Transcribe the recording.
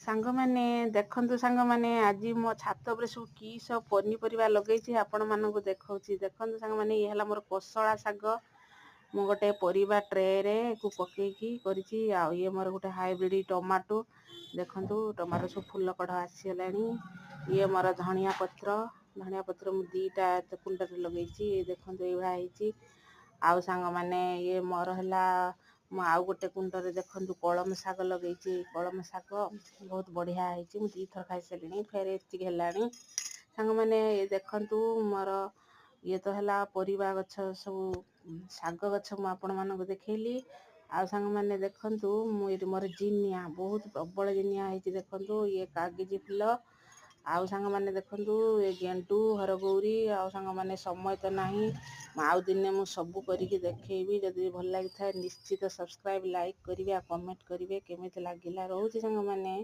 ସାଙ୍ଗମାନେ ଦେଖନ୍ତୁ, ସାଙ୍ଗମାନେ, ଆଜି ମୋ ଛାତ ଉପରେ ସବୁ କି ସବୁ ପନିପରିବା ଲଗେଇଛି ଆପଣମାନଙ୍କୁ ଦେଖାଉଛି। ଦେଖନ୍ତୁ ସାଙ୍ଗମାନେ, ଇଏ ହେଲା ମୋର କୋଶଳା ଶାଗ। ମୁଁ ଗୋଟେ ପରିବା ଟ୍ରେରେ କୁ ପକେଇକି କରିଛି। ଆଉ ଇଏ ମୋର ଗୋଟେ ହାଇବ୍ରିଡ଼ ଟମାଟୋ। ଦେଖନ୍ତୁ, ଟମାଟୋ ସବୁ ଫୁଲ କଢ଼ ଆସିଗଲାଣି। ଇଏ ମୋର ଧଣିଆ ପତ୍ର। ଧଣିଆ ପତ୍ର ମୁଁ 2ଟା କୁଣ୍ଡରେ ଲଗେଇଛି। ଦେଖନ୍ତୁ, ଏଇଭଳିଆ ହେଇଛି। ଆଉ ସାଙ୍ଗମାନେ, ଇଏ ମୋର ହେଲା, ମୁଁ ଆଉ ଗୋଟେ କୁଣ୍ଡରେ ଦେଖନ୍ତୁ କଳମ ଶାଗ ଲଗେଇଛି। କଳମ ଶାଗ ବହୁତ ବଢ଼ିଆ ହେଇଛି। ମୁଁ 2ଥର ଖାଇସାରିଲିଣି, ଫେର ଏତିକି ହେଲାଣି। ସାଙ୍ଗମାନେ, ଇଏ ଦେଖନ୍ତୁ ମୋର, ଇଏ ତ ହେଲା ପରିବା ଗଛ, ସବୁ ଶାଗ ଗଛ ମୁଁ ଆପଣମାନଙ୍କୁ ଦେଖେଇଲି। ଆଉ ସାଙ୍ଗମାନେ ଦେଖନ୍ତୁ, ମୁଁ ଏଇଠି ମୋର ଜିନିଆ, ବହୁତ ପ୍ରବଳ ଜିନିଆ ହେଇଛି। ଦେଖନ୍ତୁ, ଇଏ କାଗିଜି ଫୁଲ। ଆଉ ସାଙ୍ଗମାନେ ଦେଖନ୍ତୁ, ଏ ଗେଣ୍ଡୁ, ହରଗୌରୀ। ଆଉ ସାଙ୍ଗମାନେ, ସମୟ ତ ନାହିଁ, ଆଉ ଦିନେ ମୁଁ ସବୁ କରିକି ଦେଖେଇବି। ଯଦି ଭଲ ଲାଗିଥାଏ, ନିଶ୍ଚିତ ସବସ୍କ୍ରାଇବ୍, ଲାଇକ୍ କରିବେ ଆଉ କମେଣ୍ଟ କରିବେ କେମିତି ଲାଗିଲା। ରହୁଛି ସାଙ୍ଗମାନେ।